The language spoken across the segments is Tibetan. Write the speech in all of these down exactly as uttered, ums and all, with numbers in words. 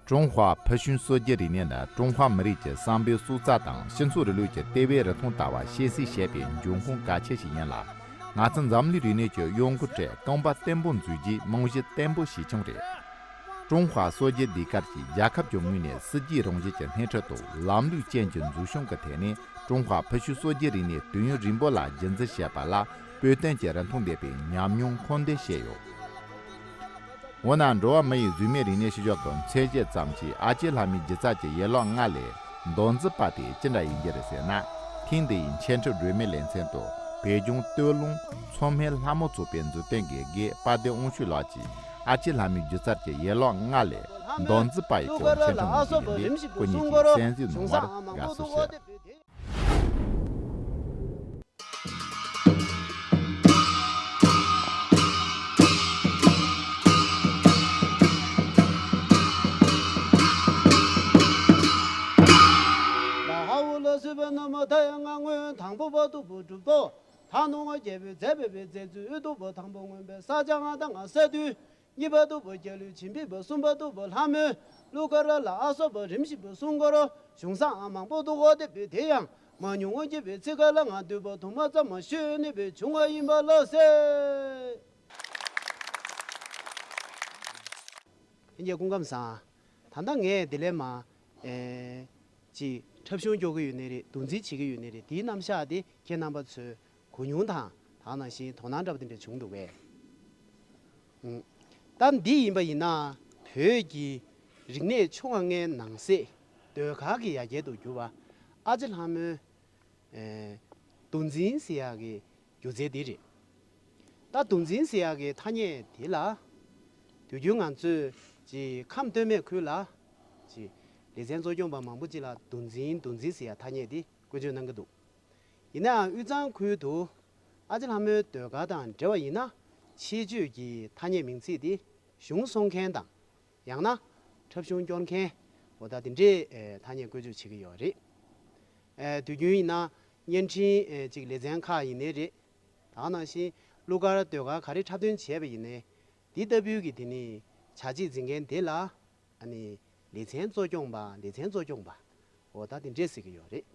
ཀྲུང་ཧྭ་ཕུལ་བྱུང་སྲོལ་རྒྱུན་རིག་གནས་ནི་ཀྲུང་ཧྭ་མི་རིགས་ཀྱི་བསམ་པའི་སྲོག་རྩ་དང་སྤྱི་ཚོགས་རིང་ལུགས་ཀྱི་ལྟེ་བའི་རིན་ཐང་ལྟ་བ་ཤེས་གསལ་བྱེད་པའི་འབྱུང་ཁུངས་གལ་ཆེ་ཞིག་ཡིན་ལ། ང་ཚོ་འཛམ་གླིང་རིག་གནས་ཀྱི་གཡོ་འགུལ་ཁྲོད་རྐང་པ་བརྟན་པོ་འཛུལ་རྒྱུའི་རྨང་གཞི་བརྟན་པོ་ཞིག་ཀྱང་རེད། ཀྲུང་ཧྭ་སྲོལ་རྒྱུན་ཟློས་གར་གྱིས་རྒྱལ་ཁབ་ཀྱི་ངོས་ནས་སྲིད་ཇུས་རང་བཞིན་གྱི་སྣེ་ཁྲིད་དང་ལམ་ལུགས་ཅན་གྱི་འཛུགས་སྐྱོང་གི་ཐད་ནས་ཀྲུང་ཧྭ་ཕུལ་བྱུང་སྲོལ་རྒྱུན་རིག་གནས་དུས་ཡུན་རིང་པོ་ལ་རྒྱུན་འཛིན་བྱས་པ་ལ་སྤུས་བསྟན་གྱི་རིན་ཐང་ལྡན་པའི་ཉམས་མྱོང་ཁུངས་འདེད་བྱས་ཡོད། འོ་ན་འགྲོ་བ་མི་ཡི་གཟུགས་མེད་རིག་གནས་ཤུལ་བཞག་ཏུ་མཚན་བཤད་ཙམ་གྱིས་ཨ་ཅེ་ལྷ་མོའི་སྒྱུ་རྩལ་གྱི་ཡན་ལག་ལྔ་ལས་མདོ་འཛིན་པ་དེ་ཅི་འདྲ་ཡིན་རྒྱུ་རེད་ཟེར་ན། ཐེངས་འདི་ཡི་འཆད་ཁྲིད་སྒྲོན་མེའི་ལེ་ཚན་དུ་བོད་ལྗོངས་སྟོད་ལུང་མཚོ་སྨན་ལྷ་མོ་ཚོགས་པའི་མཛུབ་སྟོན་དགེ་རྒན་དཔལ་ལྡན་དབང་ཕྱུག་ལགས་ཀྱིས་ཨ་ཅེ་ལྷ་མོའི་སྒྱུ་རྩལ་གྱི་ཡན་ལག་ལྔ་ལས་མདོ་འཛིན་པ་ཡི་སྐོར་འཆད་ཁྲིད་གནང་བཞིན་པ་འདི་སྐུ་ཉིད་ཀྱིས་གསན་གཟིགས་གནང་བར་དགའ་བསུ་ཞུ། ལ་ཧ་འུ་ལ་སུ་བ་ན་མ་ད་ཡ་ང་སྔོན་དང་པོ་བ་ཏུ་བུ་གྲུབ་ཏོ། ད་ནུ་ང་རྒྱལ་པོའི་མཛད་པའི་པའི་མཛད་ཚུལ་ཨུ་ཏུ་བ་དང་པོ་མངོན་པའི་ས་ཆ་ང་ད་ང་ས་དུས། གཉིས་པ་ཏུ་བུ་རྒྱལ་ལུས་བྱིན་པའི་བུ། གསུམ་པ་ཏུ་བུ་ལྷ་མོའི་གླུ་གར་ལ་ཨ་སོ་བུ་རིམ་བཞིན་བུ་གསུང་སྐོར་གཞུང་སང་ཨ་མང་པོ་ཏུ་ཧོ་དེ་བུ་དེ་ཡང་མ་ཉུང་ངུ་གྱི་བུ་ཚིག་ག་ལ་ང་དུས་པ་དུ་མ་ཙམ་མ་ཤོད་ནི་བུ་བྱུང་བ་ཡིན་པ་ལགས་སེ། ལྷན་རྒྱས་སྐུ་ཁམས་བཟང་། ད་ལྟ་ངས་དེ་ལས་མ་ཨེ་ཅིག་འཁྲབ་གཞུང་སྐྱོར་གི་ཡོད་ནི་རེད། འདུག་འཛིན་བྱེད་ཀྱི་ཡོད་ནི་རེད། དེའི་རྣམ་གཞག་དེ་ཁྱེད་རྣམ་པ་ཚོས་གོ་མྱོང་དང་ད་ག་ནང་བཞིན་དོ་སྣང་འདྲ་པོ་དེ་འདྲ་བྱུང་འདུག་གས། ཨུམ། ད་འདི་ཡིན་པ་ཡིན་ན་བོད་ཀྱི་རིག་གནས་ཆུང་བ་ལྔའི་ནང་གསེས་ཟློས་གར་གྱི་ཡ་གྱལ་དུ་གྱུར་པ་ཨ་ཅེ་ལྷ་མོའི་ཨེ་འདུག་འཛིན་ཟེར་ཡག་གི་སྒྱུ་རྩལ་འདི་རེད། ད་འདུག་འཛིན་ཟེར་ཡག་གི་ཐ་སྙད་འདི་ལ་དུས་རྒྱུན་ང་ཚོས་ཀྱི་ཁམས་སྟོད་སྨད་ཁུལ་ལ་ཀྱི་ལེ་ཚན་གཙོ་སྐྱོང་པ་མང་པོ་ཅིག་ལ་འདུག་འཛིན་འདུག་འཛིན་ཟེར་ཡག་ཐ་སྙད་འདི་བཀོལ་སྤྱོད་གནང་གི་འདུག་ཡིན་ནའང་དབུས་གཙང་ཁུལ་དུ་ཨ་ཅེ་ལྷ་མོའི་ཟློས་གར་དང་འབྲེལ་བ་ཡིན་ན་ཆེད་བརྗོད་ཀྱི་ཐ་སྙད་མིང་ཚིག་འདི་གཞུང་གསོག་མཁན་དང་། ཡང་ན་འཁྲབ་གཞུང་སྐྱོར་མཁན་འོ་ད་དེ་འདྲའི་ཨེ་ཐ་སྙད་བཀོལ་སྤྱོད་བྱེད་ཀྱི་ཡོད་རེད། ཨེ་དུས་རྒྱུན་ཡིན་ན་བརྙན་འཕྲིན་ཨེ་ཅིག་ལེ་ཚན་ཁག་ཡིན་ནའི་རེད། ད་ག་ནང་བཞིན་གླུ་གར་ཟློས་གར་ག་རེ་འཁྲབ་སྟོན་བྱས་པ་ཡིན་ནའི་འདི་ལྟ་བུའི་གི་དེ་ནི་བྱ་བྱེད་འཛིན་མཁན་དེ་ལ་ཨ་ནི་ལེ་ཚན་གཙོ་སྐྱོང་པ་ལེ་ཚན་གཙོ་སྐྱོང་པ་འོ་ད་དེ་འདྲས་ཟེར་གྱི་ཡོད་རེད།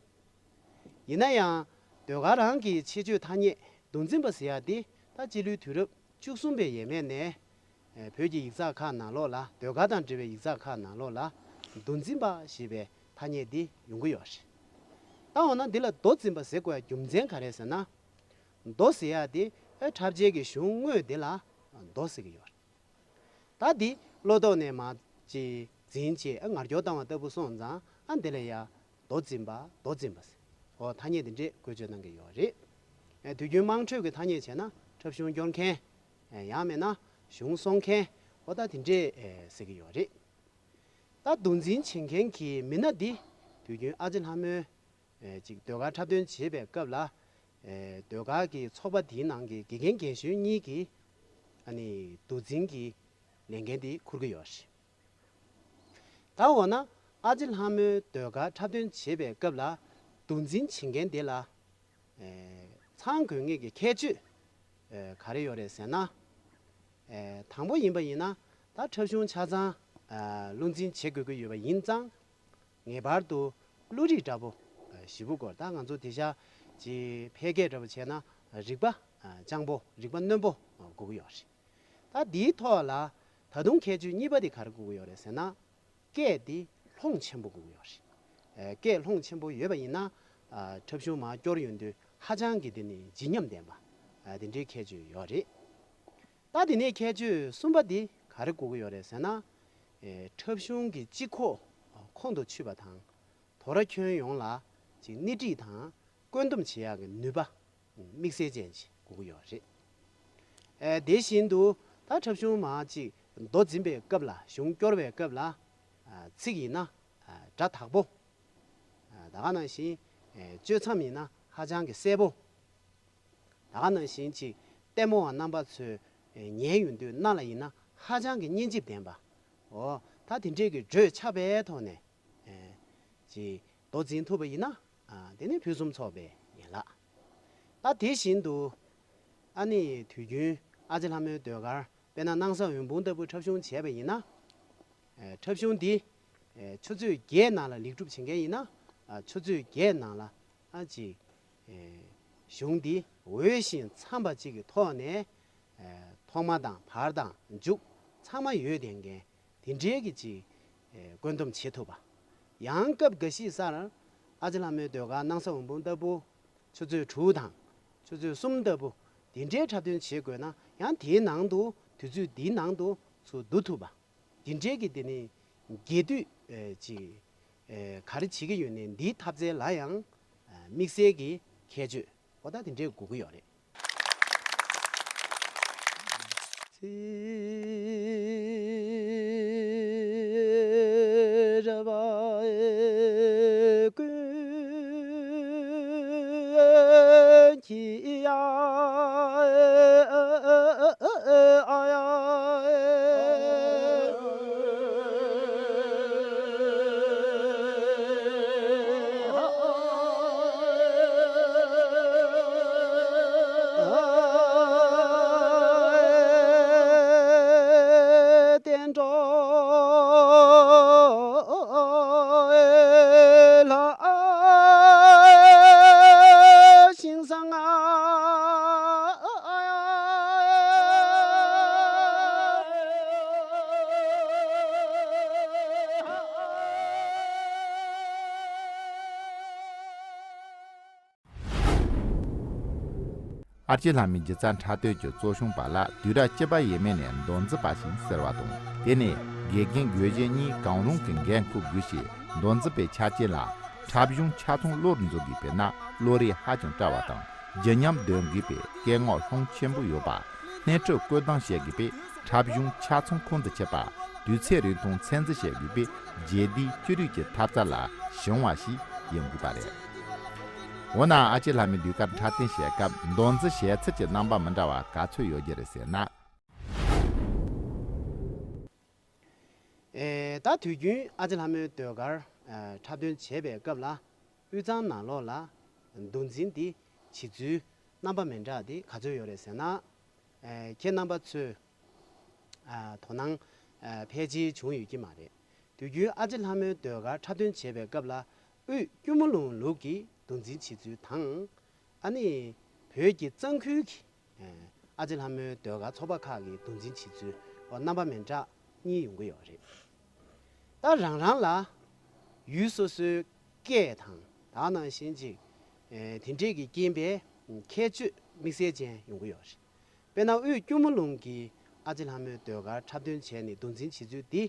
ཡིན་ན་ཡང་ཟློས་གར་རང་གི་ཆེད་བརྗོད་ཐ་སྙད་འདུག་འཛིན་པ་ཟེར་ཡག་དེ་ད་སྤྱི་ལོའི་དུས་རབས་བཅུ་གསུམ་པའི་ཡས་མས་ནས་ཨེ་བོད་ཀྱི་ཡིག་ཚགས་ཁག་ནང་ལོགས་ལ་ཟློས་གར་དང་འབྲེལ་བའི་ཡིག་ཚགས་ཁག་ནང་ལོགས་ལ་འདུག་འཛིན་པ་ཞེས་པའི་ཐ་སྙད་འདི་ཡོང་གི་ཡོད་རེད། ད་འོ་ན་འདི་ལ་མདོ་འཛིན་པ་ཟེར་དགོས་ཡ་རྒྱུ་མཚན་ག་རེ་ཟེར་ན། མདོ་ཟེར་ཡ་དེ་ཨེ་འཁྲབ་བྱེད་ཀྱི་གཞུང་དངོས་དེ་ལ་མདོ་ཟེར་གྱི་ཡོད་རེད། ད་འདི་བློ་ལྡོག་ནས་མར་ཅིག་འཛིན་བྱས་ཨ་ངར་སྐྱོར་བཏང་བ་ལྟ་བུ་སོང་ཙང་ཨ་འདི་ལ་ཡ་མདོ་འཛིན་པ་མདོ་འཛིན་པ་ཟེར། འོ་ཐ་སྙད་འདི་འདྲས་བཀོལ་སྤྱོད་གནང་གི་ཡོད་རེད། ཨེ་དུས་རྒྱུན་དམངས་ཁྲོད་ཀྱི་ཐ་སྙད་བྱས་ན་འཁྲབ་གཞུང་སྐྱོར་མཁན། ཨེ་ཡང་མིན་ན་གཞུང་གསོག་མཁན། འོ་ད་དེ་འདྲས་ཨེ་ཟེར་གྱི་ཡོད་རེད། ད་འདུག་འཛིན་བྱེད་མཁན་གྱི་མི་སྣ་འདི་དུས་རྒྱུན་ཨ་ཅེ་ལྷ་མོའི་ཨེ་ཅིག་ཟློས་གར་འཁྲབ་སྟོན་བྱེད་པའི་སྐབས་ལ། ཨེ་ཟློས་གར་གྱི་ཚོགས་པ་དེའི་ནང་གི་དགེ་རྒན་རྒན་གཞོན་གཉིས་ཀྱིས་ཨ་ནི་འདུག་འཛིན་གྱི་ལས་འགན་དེ་འཁུར་གྱི་ཡོད་རེད། ད་འོ་ན་ཨ་ཅེ་ལྷ་མོའི་ཟློས་གར་འཁྲབ་སྟོན་བྱེད་པའི་སྐབས་ལ་འདུག་འཛིན་བྱེད་མཁན་དེ་ལ་ཨེ་ཚང་དགོས་ངེས་ཀྱི་ཁྱད་ཆོས་ཨེ་ག་རེ་ཡོད་རེད་ཟེར་ན། ཨེ་དང་པོ་ཡིན་པ་ཡིན་ན་ད་འཁྲབ་གཞུང་ཆ་ཚང་ཨེ་བློ་འཛིན་བྱེད་དགོས་ཀྱི་ཡོད་པ་ཡིན་ཙང་། ངེས་པར་དུ་བློ་རིག་འདྲ་པོ་ཨེ་ཞེ་པོ་སྐོར། ད་ང་ཚོ་དེང་སང་ཅིག་ཕལ་སྐད་འདྲ་པོ་བྱས་ན་རིག་པ་ཨེ་སྤྱང་པོ་རིག་པ་རྣོན་པོ་ཨེ་དགོས་ཀྱི་ཡོད་རེད། ད་འདིའི་ཐོག་ལ་ད་དུང་ཁྱད་ཆོས་གཉིས་པ་དེ་ག་རེ་དགོས་ཀྱི་ཡོད་རེད་ཟེར་ན། སྐད་དེ་ལྷོང་ཆེན་པོ་དགོས་ཀྱི་ཡོད་རེད། ཨེ་སྐད་ལྷོང་ཆེན་པོ་ཡོད་པ་ཡིན་ན་ཨ་འཁྲབ་གཞུང་མར་སྐྱོར་ཡོང་དུས་ཧ་ཅང་གི་དེ་ནི་ལྗིད་ཉམས་ལྡན་པ་ཨ་དེ་འདྲའི་ཁྱད་ཆོས་ཡོད་རེད། ད་དེ་ནས་ཁྱད་ཆོས་གསུམ་པ་འདི་ག་རེ་དགོས་ཀྱི་ཡོད་རེད་ཟེར་ན། ཨེ་འཁྲབ་གཞུང་གི་སྤྱི་ཁོག་ཁོང་དུ་ཆུད་པ་དང་། དོ་ར་ཁྱོན་ཡོངས་ལ་ཅིག་སྣེ་ཁྲིད་དང་བཀོད་འདོམས་བྱེད་ཡག་གི་ནུས་པ་དམིགས་བསལ་ཅན་ཅིག་དགོས་ཀྱི་ཡོད་རེད། ཨེ་དེ་བཞིན་དུ་ད་འཁྲབ་གཞུང་མར་ཅིག་མདོ་འཛིན་པའི་སྐབས་ལ་གཞུང་སྐྱོར་བའི་སྐབས་ལ་ཨ་ཚིག་ཡིན་ན་ཨ་སྒྲ་དག་པོ། ཨ་ད་ག་ནང་བཞིན་ཨེ་གཅོད་མཚམས་ཡིན་ན་ཧ་ཅང་གི་གསལ་པོ། ད་ག་ནང་བཞིན་ཅིག་ལྟད་མོ་བ་རྣམ་པ་ཚོས་ཨེ་ཉན་ཡོང་དུས་རྣ་ལ་ཡིན་ན་ཧ་ཅང་གི་སྙན་འཇེབས་ལྡན་པ། འོ་ད་དེ་འདྲས་ཀྱི་བགྲོས་ཆགས་པའི་ཐོག་ནས་ཨེ་ཅིག་མདོ་འཛིན་ཐུབ་པ་ཡིན་ན་ཨ་དེ་ནི་ཕུན་སུམ་ཚོགས་པའི་ཡན་ལག། ད་དེ་བཞིན་དུ་ཨ་ནི་དུས་རྒྱུན་ཨ་ཅེ་ལྷ་མོའི་ཟློས་གར་དཔེར་ན་སྣང་ས་འོད་འབུམ་ལྟ་བུ་འཁྲབ་གཞུང་བྱས་པ་ཡིན་ན། ཨེ་འཁྲབ་གཞུང་འདི་ ཆུ་ཚོད་བརྒྱད་ནང་ལ་ལེགས་གྲུབ་བྱེད་མཁན་ཡིན་ན་ཆུ་ཚོད་བརྒྱད་ནང་ལ་ཨ་ཅིག་གཞུང་འདི་འོས་ཤིང་འཚམས་པ་ཅིག་གི་ཐོག་ནས་ཐོག་མ་དང་བར་དང་མཇུག་ཚང་མ་ཡོད་བསྡད་མཁན་དེ་འདྲའི་གི་ཅིག་བཀོད་འདོམས་བྱེད་ཐུབ་པ། ཡང་སྐབས་འགའ་ཞིག་སར་ཨ་ཅེ་ལྷ་མོའི་ཟློས་གར་སྣང་ས་འོད་འབུམ་ལྟ་བུ་ཆུ་ཚོད་དྲུག་དང་ཆུ་ཚོད་གསུམ་ལྟ་བུ་དེ་འདྲའི་འཁྲབ་སྟོན་བྱེད་དགོས་ན་ཡང་དེའི་ནང་དུ་དུས་ཚོད་འདིའི་ནང་དུ་ཚུར་བསྡུ་ཐུབ་པ། འདི་འདྲའི་གི་དེ་ནི་རྒྱས་བསྡུས་ཨེ་ཅིག་ཨེ་ག་རེ་བྱེད་ཀྱི་ཡོད་ནའི་འདིའི་འཐབ་རྩལ་ལ་ཡང་ཨ་དམིགས་བསལ་གྱི་ཁྱད་ཆོས་འོ་ད་དེ་འདྲའི་དགོས་ཀྱི་ཡོད་རེད། ཨ་ཅེ་ལྷ་མོའི་སྒྱུ་རྩལ་འཁྲབ་སྟོན་གྱི་གཙོ་བྱུང་པ་ལ་དུས་རབས་བཅུ་པ་ཡས་མས་ནས་མདོ་འཛིན་པ་ཞིག་ཟེར་བ་དང་། དེ་ནས་དགེ་རྒན་དགེ་བཤེས་གཉིས་གང་རུང་གི་འགན་འཁུར་དགོས་ཤིང་། མདོ་འཛིན་པའི་ཆ་རྐྱེན་ལ་འཁྲབ་གཞུང་ཆ་ཚང་བློར་འཛིན་དགོས་པས་ན་བློ་རིག་ཧ་ཅང་བཀྲ་བ་དང་། བརྗིད་ཉམས་འདོན་དགོས་པའི་སྐད་ངག་ཤུགས་ཆེན་པོ་ཡོད་པ། སྣེ་ཁྲིད་བཀོད་གཏོང་བྱེད་དགོས་པས་འཁྲབ་གཞུང་ཆ་ཚང་ཁོང་དུ་ཆུད་པ། དུས་ཚོད་རིང་ཐུང་ཚད་འཛིན་བྱེད་དགོས་པས་རྗེས་ཟློས་སྤྱི་རིགས་ཀྱི་འཐབ་རྩལ་ལ་ཞིང་བ་ཞིག་ཡིན་དགོས་པ་རེད། འོ་ན་ཨ་ཅེ་ལྷ་མོའི་ཟློས་གར་འཁྲབ་སྟོན་བྱེད་སྐབས་མདོ་འཛིན་བྱེད་ཚུལ་གྱི་རྣམ་པ་མི་འདྲ་བ་ག་ཚོད་ཡོད་རྒྱུ་རེད་ཟེར་ན། ཨེ་ད་དུས་རྒྱུན་ཨ་ཅེ་ལྷ་མོའི་ཟློས་གར་ཨ་འཁྲབ་སྟོན་བྱེད་པའི་སྐབས་ལ་དབུས་གཙང་ནང་ལོགས་ལ་མདོ་འཛིན་འདི་བྱེད་ཚུལ་རྣམ་པ་མི་འདྲ་འདི་ག་ཚོད་ཡོད་རེད་ཟེར་ན། ཨེ་ཁྱེད་རྣམ་པ་ཚོས་ཨ་དོ་སྣང་ཨ་ཕལ་ཆེར་བྱུང་ཡོད་ཀྱི་མ་རེད། དུས་རྒྱུན་ཨ་ཅེ་ལྷ་མོའི་ཟློས་གར་འཁྲབ་སྟོན་བྱེད་པའི་སྐབས་ལ་དབུས་སྐྱོར་མོ་ལུང་ལུགས་ཀྱི་མདོ་འཛིན་བྱེད་ཚུལ་དང་། ཨ་ནི་བོད་ཀྱི་གཙང་ཁུལ་གྱི་ཨ་ཅེ་ལྷ་མོའི་ཟློས་གར་ཚོགས་པ་ཁག་གི་མདོ་འཛིན་བྱེད་ཚུལ་འོ་རྣམ་པ་མི་འདྲ་གཉིས་ཡོང་གི་ཡོད་རེད། ད་རང་རང་ལ་ཡུལ་སོ་སོའི་སྐད་དང་ད་ནང་བཞིན་ཅིག་ཨེ་དེ་འདྲས་ཀྱི་རྐྱེན་པས་ཁྱད་ཆོས་དམིགས་བསལ་ཅན་ཡོང་གི་ཡོད་རེད། དཔེར་ན་དབུས་སྐྱོར་མོ་ལུང་གི་ཨ་ཅེ་ལྷ་མོའི་ཟློས་གར་འཁྲབ་སྟོན་བྱས་ནས་མདོ་འཛིན་བྱེད་ཚུལ་འདི་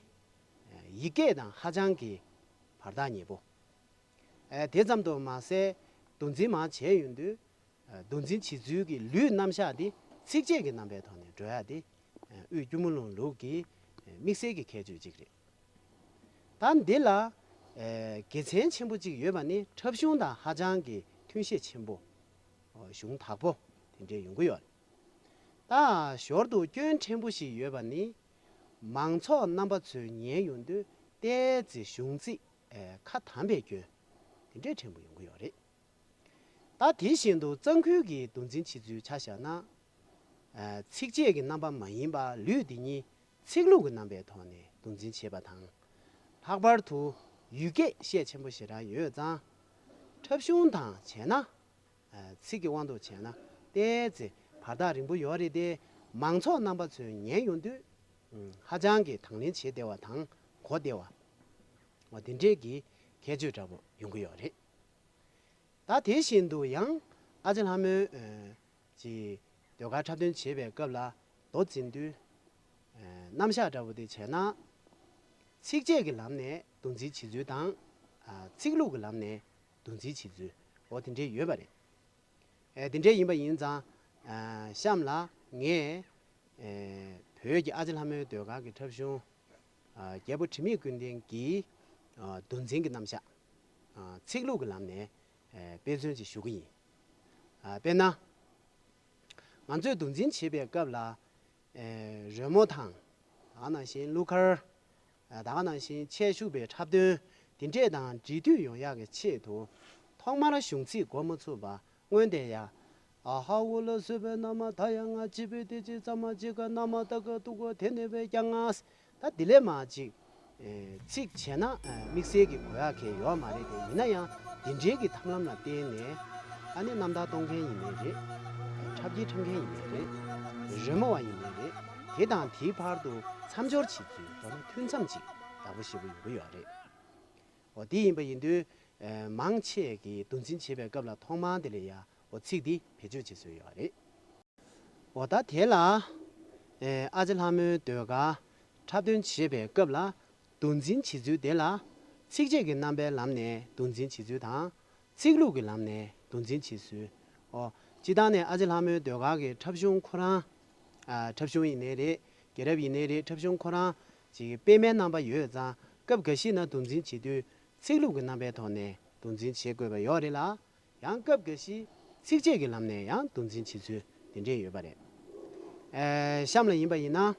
ཡིག་སྐད་དང་ཧ་ཅང་གི་བར་ཐག་ཉེ་པོ། ཨེ་དེ་ཙམ་དུ་མ་ཟད་མདོ་འཛིན་མར་བྱས་ཡོང་དུས་ཨ་མདོ་འཛིན་བྱེད་ཚུལ་གྱི་ལུས་རྣམ་གཞག་འདི་ཚིགས་བཅད་ཀྱི་རྣམ་པའི་ཐོག་ནས་འགྲོ་ཡ་འདི་ཨ་དབུས་སྐྱོར་མོ་ལུང་ལུགས་ཀྱི་ཨ་དམིགས་བསལ་གྱི་ཁྱད་ཆོས་གཅིག་རེད། ད་འདི་ལ་ཨེ་དགེ་མཚན་ཆེན་པོ་གཅིག་ཡོད་པ་ནི་འཁྲབ་གཞུང་དང་ཧ་ཅང་གི་མཐུན་ཤེས་ཆེན་པོ། གཞུང་དག་པོ་དེ་འདྲས་ཡོང་གི་ཡོད་རེད། ད་ཞོར་དུ་སྐྱོན་ཕྲན་བུ་ཞིག་ཡོད་པ་ནི། མང་ཚོགས་རྣམ་པ་ཚོས་ཉན་ཡོང་དུས་ཏོག་ཙམ་གཞུང་ཚིག་ཨེ་ཁ་དམ་པའི་སྐྱོན་དེ་འདྲས་ཕྲན་བུ་ཡོང་གི་ཡོད་རེད། ད་དེ་བཞིན་དུ་གཙང་ཁུལ་གྱི་མདོ་འཛིན་བྱེད་ཚུལ་ཆ་བཞག་ན། ཨ་ཚིགས་བཅད་ཀྱི་རྣམ་པ་མ་ཡིན་པ་ལུས་འདི་ཉིད་ཚིག་ལྷུག་གི་རྣམ་པའི་ཐོག་ནས་མདོ་འཛིན་བྱེད་པ་དང་། ལྷག་པར་དུ་ཡུལ་སྐད་ཤས་ཆེན་པོ་ཞེ་དྲག་ཡོད་ཙང་། འཁྲབ་གཞུང་དང་བྱས་ན། ཨ་ཚིག་གི་དབང་དུ་བྱས་ན་ཏོག་ཙམ་བར་ཐག་རིང་པོ་ཡོད་རེད་དེ། མང་ཚོགས་རྣམ་པ་ཚོས་ཉན་ཡོང་དུས་ཧ་ཅང་གི་དང་ལེན་བྱེད་བདེ་བ་དང་གོ་བདེ་བ་འོ་དེ་འདྲས་ཀྱི་ཁྱད་ཆོས་འདྲ་པོ་ཡོང་གི་ཡོད་རེད། ད་དེ་བཞིན་དུ་ཡང་ཨ་ཅེ་ལྷ་མོའི་ཨ་ཅིག་ཟློས་གར་འཁྲབ་སྟོན་བྱེད་པའི་སྐབས་ལ་མདོ་འཛིན་དུས་ཨ་རྣམ་གཞག་འདྲ་པོ་དེ་བྱས་ན། ཚིགས་བཅད་ཀྱི་ལམ་ནས་མདོ་འཛིན་བྱེད་ཚུལ་དང་ཨ་ཚིག་ལྷུག་གི་ལམ་ནས་མདོ་འཛིན་བྱེད་ཚུལ་འོ་དེ་འདྲས་ཡོད་པ་རེད། ཨེ་དེ་འདྲས་ཡིན་པ་ཡིན་ཙང་ཨ་གཤམ་ལ་ངས་ཨེ་བོད་ཀྱི་ཨ་ཅེ་ལྷ་མོའི་ཟློས་གར་གྱི་འཁྲབ་གཞུང་ཨ་རྒྱལ་པོ་དྲི་མེད་ཀུན་ལྡན་གྱི་ཨ་མདོ་འཛིན་གྱི་རྣམ་གཞག་ཨ་ཚིག་ལྷུག་གི་ལམ་ནས་ཨེ་དཔེ་མཚོན་ཅིག་ཞུ་གི་ཡིན། ཨ་དཔེར་ན། ང་ཚོས་མདོ་འཛིན་བྱེད་པའི་སྐབས་ལ། ཨེ་རོལ་མོ་དང་། ད་ག་ནང་བཞིན་གླུ་གར། ཨ་ད་ག་ནང་བཞིན་ཆས་ཞུགས་པའི་འཁྲབ་སྟོན་དེ་འདྲས་དང་འབྲེལ་མཐུད་ཡོང་ཡག་གི་ཆེད་དུ། ཐོག་མར་གཞུང་ཚིག་གོ་མ་ཚུགས་པ་སྔོན་དེ་ཡ། ཨ་ཧ་འོ་ལ་བཟོད་པའི་མནའ་མ་ད་ཡ་ང་། སྤྱི་བོའི་བདེ་སྐྱིད་གཙང་མ་གཅིག་ག་མནའ་མ་ད་ག་ཏུ་གོ་དེ་ནས་བའི་ཀྱང་ང་། ད་དེ་ལས་མ་ཅིག་ཚིག་བྱས་ན་དམིགས་བསལ་གྱི་གོ་ཡག་གི་ཡོད་མ་རེད་དེ། ཡིན་ན་ཡང་འདི་འདྲའི་གི་ཐབས་ལམ་ལ་བརྟེན་ནས་ཨ་ནི་རྣམ་ཐར་གཏོང་མཁན་ཡིན་ནའི་རེད། འཁྲབ་ཀྱི་འཁྲབ་མཁན་ཡིན་ནའི་རེད། རོལ་མོ་བ་ཡིན་ནའི་རེད། དེ་དང་དེའི་བར་དུ་མཚམས་སྦྱོར་བྱེད་ཚུལ་མདོར་ན་མཐུན་མཚམས་ཅིག་ཡག་པོ་ཞེ་པོ་ཡོང་གི་ཡོད་རེད། འོ་དེ་ཡིན་པ་ཡིན་དུས་མང་ཆེ་གིས་འདོན་འཛིན་བྱེད་པའི་སྐབས་ལ་ཐོག་མར་དེ་ལ་ཡ་འོ་ཚིག་འདི་བེད་སྤྱོད་བྱེད་སྲོལ་ཡོད་རེད། འོ་ད་དེ་ལ་ཨ་ཅེ་ལྷ་མོའི་ཟློས་གར་འཁྲབ་སྟོན་བྱེད་པའི་སྐབས་ལ་འདོན་འཛིན་བྱེད་ཚུལ་དེ་ལ་ཚིགས་བཅད་ཀྱི་རྣམ་པའི་ལམ་ནས་འདོན་འཛིན་བྱེད་ཚུལ་དང་། ཚིག་ལྷུག་གི་ལམ་ནས་འདོན་འཛིན་བྱེད་ཚུལ། འོ། སྤྱིར་བཏང་ནས་ཨ་ཅེ་ལྷ་མོའི་ཟློས་གར་གྱི་འཁྲབ་གཞུང་ཁོ་རང་། ཨ། འཁྲབ་གཞུང་ཡིན་ནའི་རེད། རྒྱལ་རབས་ཡིན་ནའི་རེད། འཁྲབ་གཞུང་ཁོ་རང་ཅིག་སྤེལ་མའི་རྣམ་པ་ཡོད་ཙང་སྐབས་འགའ་ཞིག་ན་འདོན་འཛིན་བྱེད་དུས་ཚིག་ལྷུག་གི་རྣམ་པའི་ཐོག་ནས་འདོན་འཛིན་བྱེད་དགོས་པ་ཡོད་རེད་ལ། ཡང་སྐབས་འགའ་ཞིག་ཚིགས་བཅད་ཀྱི་ལམ་ནས་ཡང་འདོན་འཛིན་བྱེད་ཚུལ་འདི་འདྲས་ཡོད་པ་རེད། ཨེ། གཤམ་ལ་ཡིན་པ་ཡིན་ན།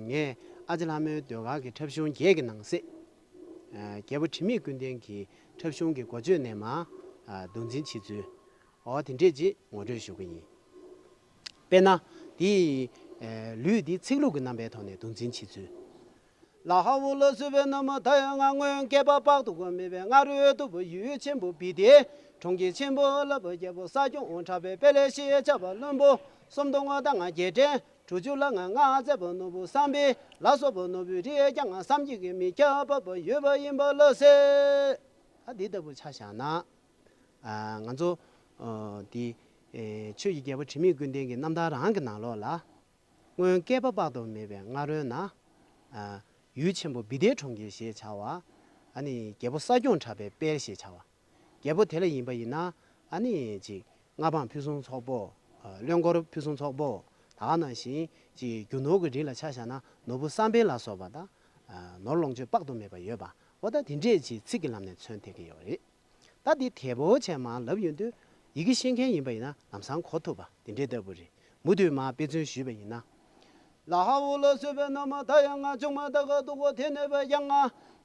ངས་ཨ་ཅེ་ལྷ་མོའི་ཟློས་གར་གྱི་འཁྲབ་གཞུང་བརྒྱད་ཀྱི་ནང་གསེས། ཨེ། རྒྱལ་པོ་དྲི་མེད་ཀུན་ལྡན་གྱི་འཁྲབ་གཞུང་གི་འགོ་བརྗོད་ནས་མར། ཨ། འདོན་འཛིན་བྱེད་ཚུལ། འོ་དེ་འདྲས་ཅིག་ངོ་སྤྲོད་ཞུ་གི་ཡིན། དཔེར་ན། འདིའི། ཨེ། ལུས་འདི་ཚིག་ལྷུག་གི་རྣམ་པའི་ཐོག་ནས་འདོན་འཛིན་བྱེད་ཚུལ། ལ་ཧ་འུ་ལ་སུ་བེ་ན་མ་ད་ཡ་ང་སྔོན་བསྐལ་པ་དཔག་ཏུ་མེད་པའི་སྔ་རོལ་དུ་བ་ཡུལ་ཆེན་པོ་བི་དེ་གྲོང་ཁྱེར་ཆེན་པོ་ལ་བ་རྒྱལ་པོ་ས་སྐྱོང་འོང་གྲགས་པའི་དཔལ་ལས་ཤེས་བྱ་བ་བློན་པོ་སུམ་སྟོང་ང་དང་ང་བརྒྱད་ཁྲི་དྲུག་ཅུ་ལ་ང་ང་བཙས་པ་ནོར་བུ་བསམ་འཕེལ་ལ་སོགས་པ་ནོར་བུའི་རིགས་ཀྱང་ང་བསམ་གྱིས་ཀྱི་མི་ཁྱབ་པ་ཡོད་པ་ཡིན་པ་ལ་ཟེར། ད་འདི་ལྟ་བུ་ཆ་བཞག་ན། ཨ། ང་ཚོ། ཨ། འདི། ཨེ། ཆོས་ཀྱི་རྒྱལ་པོ་དྲི་མེད་ཀུན་ལྡན་གྱི་རྣམ་ཐར་རང་གི་ནང་ལོགས་ལ། སྔོན་བསྐལ་པ་དཔག་ཏུ་མེད་པའི་སྔ་རོལ་ན། ཨ། ཡུལ་ཆེན་པོ་བི་དའི་གྲོང་ཁྱེར་ཞེས་བྱ་བ། ཨ་ནི་རྒྱལ་པོ་ས་སྐྱོང་གྲགས་པའི་དཔལ་ཞེས་བྱ་བ། རྒྱལ་པོ་དེ་ལ་ཡིན་པ་ཡིན་ན། ཨ་ནི་ཅིག་མངའ་འབངས་ཕུན་སུམ་ཚོགས་པོ། ཨ། བློན་འཁོར་ཕུན་སུམ་ཚོགས་པོ། ད་ག་ནང་བཞིན་ཅིག་རྒྱུ་ནོར་གྱི་རིགས་ལ་ཆ་བཞག་ན་ནོར་བུ་བསམ་འཕེལ་ལ་སོགས་པ་དང་། ཨ། ནོར་ལོངས་སྤྱོད་དཔག་ཏུ་མེད་པ་ཡོད་པ། འོ་ད་དེ་འདྲས་ཅིག་ཚིག་གི་ལམ་ནས་མཚོན་ཐེབས་ཀྱི་ཡོད་རེད། ད་འདི་དལ་པོ་བྱས་མར་ལབ་ཡོང་དུས་ཡི་གེ་ཤེས་མཁན་ཡིན་པ་ཡིན་ན་ལམ་སང་གོ་ཐུབ་པ་དེ་འདྲའི་ལྟ་བུ་རེད། མུ་མཐུད་མར་དཔེ་མཚོན་ཞུས་པ་ཡིན་ན། ལ་ཧ་འུ་ལ་སུ་བེ་ན་མ་ད་ཡ་ང་ཆུང་མ་ད་ག་དུ་གོ་དེ་ནས་བེ་ཡ་ང་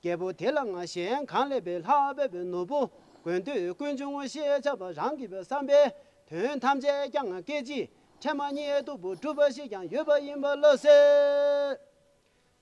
རྒྱལ་པོ་དེ་ལ་ང་གཞན་གང་ལས་བེ་ལྷག་པའི་བེ་ནོར་བུ་དགོས་འདོད་ཀུན་འབྱུང་ངོ་ཤེས་བྱ་བ་རང་གི་བེ་བསམ་པའི་དོན་ཐམས་ཅད་ཀྱང་ང་སྐད་ཅིག་ཕྲད་མ་རྙེད་ཐུབ་པོ་གྲུབ་པ་ཞིག་ཀྱང་ཡོད་པ་ཡིན་པ་ལ་ཟེར།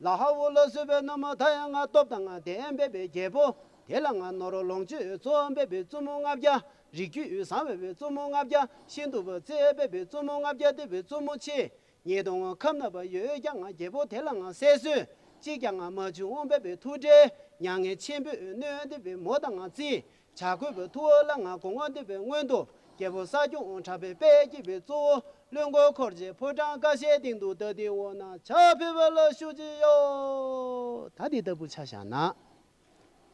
ལ་ཧ་འུ་ལ་སུ་བེ་ན་མ་ད་ཡ་ང་སྟོབས་དང་ང་ལྡན་པའི་བེ་རྒྱལ་པོ་དེ་ལ་ང་ནོར་ལོངས་སྤྱོད་གཙོ་བོ་བེ་བེ་བཙུན་མོ་ལྔ་བརྒྱ་རིགས་རྒྱུད་བཟང་བའི་བེ་བཙུན་མོ་ལྔ་བརྒྱ་ཤིན་ཏུ་བ་བརྩེ་བའི་བེ་བཙུན་མོ་ལྔ་བརྒྱ་དེ་བེ་བཙུན་མོ་ཆེ་ཉིས་སྟོང་ཁམས་ན་བ་ཡོད་ཀྱང་ང་རྒྱལ་པོ་དེ་ལ་ང་སད་སོས་གཅིག་ཀྱང་ང་མ་བྱུང་བེ་བེ་ཐུགས་ཁྲལ་མྱ་ངན་ཆེན་པོས་གནོད་དེ་བེ་མོ་དང་ང་རྩིས། བྱ་རྒོད་པོ་ཐུ་བ་ལ་ང་གོང་འོག་འདི་པའི་སྔོན་དུ་རྒྱལ་པོ་ས་སྐྱོང་འོང་གྲགས་པའི་དཔལ་སྐྱེས་པའི་གཙོ་བོ་བློན་འཁོར་འཁོར་བཅས་ཕོ་བྲང་ཀ་ཤའི་སྟེང་དུ་ད་དེ་འོ་ན་ཕྱག་ཕུལ་བ་ལ་ཞུ་ཅི་ཡོ། ད་འདི་ལྟ་བུ་ཆ་བཞག་ན།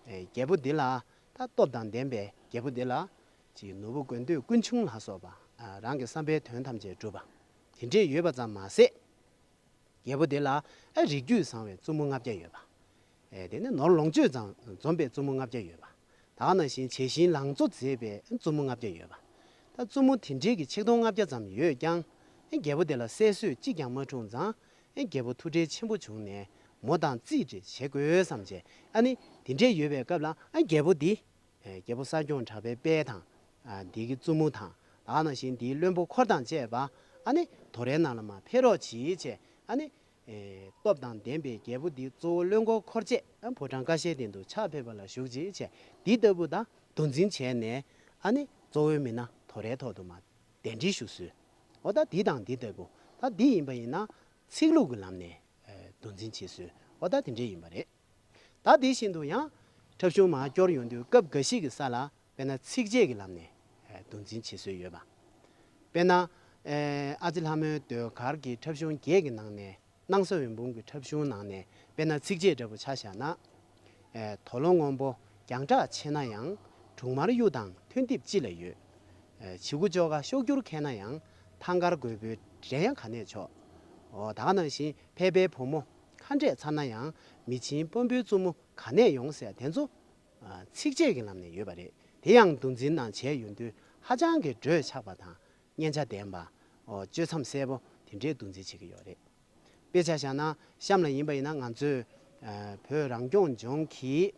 ཨེ། རྒྱལ་པོ་འདི་ལ་ད་སྟོབས་དང་ལྡན་པའི་རྒྱལ་པོ་འདི་ལ་ཅིག་ནོར་བུ་དགོས་འདོད་ཀུན་འབྱུང་ལ་སོགས་པ། ཨ། རང་གི་བསམ་པའི་དོན་ཐམས་ཅད་འགྲུབ་པ། དེ་འདྲས་ཡོད་པ་ཙམ་མ་ཟད། རྒྱལ་པོ་དེ་ལ་ཨ་རིགས་རྒྱུད་བཟང་བའི་བཙུན་མོ་ལྔ་བརྒྱ་ཡོད་པ། ཨེ། དེ་ནས་ནོར་ལོངས་སྤྱོད་ཙམ་འཛོམས་པའི་བཙུན་མོ་ལྔ་བརྒྱ་ཡོད་པ། ད་ག་ནང་བཞིན་བྱད་བཞིན་ལང་ཚོ་མཛེས་པའི་བཙུན་མོ་ལྔ་བརྒྱ་ཡོད་པ། ད་བཙུན་མོ་དེ་འདྲའི་གི་ཆིག་སྟོང་ལྔ་བརྒྱ་ཙམ་ཡོད་ཀྱང་། ཨེ། རྒྱལ་པོ་དེ་ལ་སད་སོས་གཅིག་ཀྱང་མ་འཁྲུངས་ཙང་། ཨེ། རྒྱལ་པོ་ཐུགས་ཁྲལ་ཆེན་པོ་བྱུང་ནས་མོ་དང་རྩིས་སྤྲད་བྱེད་དགོས་བསམ་བྱས། ཨ་ནི་དེ་འདྲས་ཡོད་པའི་སྐབས་ལ་ཨ་རྒྱལ་པོ་འདི། ཨེ། རྒྱལ་པོ་ས་སྐྱོང་གྲགས་པའི་དཔལ་དང་། ཨ། འདི་གི་བཙུན་མོ་དང་། ད་ག་ནང་བཞིན་འདིའི་བློན་པོ་འཁོར་དང་བཅས་པ། ཨ་ནི་དོ་རའི་ནང་ལ་མར་ཕེབས་རོགས་གྱིས་བྱས། ཨ་ནི། ཨེ། སྟོབས་དང་ལྡན་པའི་རྒྱལ་པོ་འདི་གཙོ་བོ་བློན་འཁོར་འཁོར་བཅས། ཨ། ཕོ་བྲང་ཀ་ཤའི་སྟེང་དུ་ཕྱག་ཕེབས་པ་ལ་བཞུགས་གྱིས་བྱས། འདི་ལྟ་བུ་དང་འདོན་འཛིན་བྱས་ནས། ཨ་ནི་གཙོ་བོའི་མི་སྣ་དོ་རའི་ཐོག་ཏུ་མར་གདན་འདྲེན་ཞུ་སྲོལ། འོ་ད་འདི་དང་འདི་ལྟ་བུ། ད་འདི་ཡིན་པ་ཡིན་ན་ཚིག་ལྷུག་གི་ལམ་ནས། ཨེ། འདོན་འཛིན་བྱེད་སྲོལ། འོ་ད་དེ་འདྲས་ཡིན་པ་རེད། ད་དེ་བཞིན་དུ་ཡང་འཁྲབ་གཞུང་མར་སྐྱོར་ཡོང་དུས་སྐབས་འགའ་ཞིག་གི་ས་ལ་དཔེར་ན་ཚིགས་བཅད་ཀྱི་ལམ་ནས་འདོན་འཛིན་བྱེད་སྲོལ་ཡོད་པ། དཔེར་ན། ཨ་ཅེ་ལྷ་མོའི་ཟློས་གར་གྱི་འཁྲབ་གཞུང་བརྒྱད་ཀྱི་ནང་ནས་སྣང་ས་འོད་འབུམ་གྱི་འཁྲབ་གཞུང་ནང་ནས་དཔེར་ན་ཚིགས་བཅད་འདྲ་པོ་ཆ་བཞག་ན། དོ་ལོ་སྔོན་པོ་རྒྱང་གྲགས་ཆེ་ན་ཡང་། དྲུག་དམར་གཡུ་དང་མཐུན་གཏིབས་ཅི་ལ་ཡོད། བྱི་གུ་ཅོ་ག་གཤོག་འགྱུར་མཁས་ན་ཡང་། ཐང་དཀར་རྒོད་པོའི་འགྲན་ཡང་ག་ནས་ཆོག་འོ་ད་ག་ནང་བཞིན་ཕལ་པའི་བུ་མོ་ཁ་འབྲས་མཚར་ན་ཡང་། མི་ཆེན་དཔོན་པོའི་བཙུན་མོ་ག་ནས་ཡོང་ཟེར་དེ་ཚོ། ཚིགས་བཅད་ཀྱི་ལམ་ནས་ཡོད་པ་རེད། དེ་ཡང་འདོན་འཛིན་ནང་བྱས་ཡོང་དུས་ཧ་ཅང་གི་འགྲོས་ཆགས་པ་དང་སྙན་ཆ་ལྡན་པ། འོ་གཅོད་མཚམས་གསལ་པོ་དེ་འདྲའི་འདོན་འཛིན་བྱེད་ཀྱི་ཡོད་རེད། དཔེ་ཆ་བཞག་ན་གཤམ་ལ་ཡིན་པ་ཡིན་ན་ང་ཚོས་བོད་རང་སྐྱོང་ལྗོངས་ཀྱི་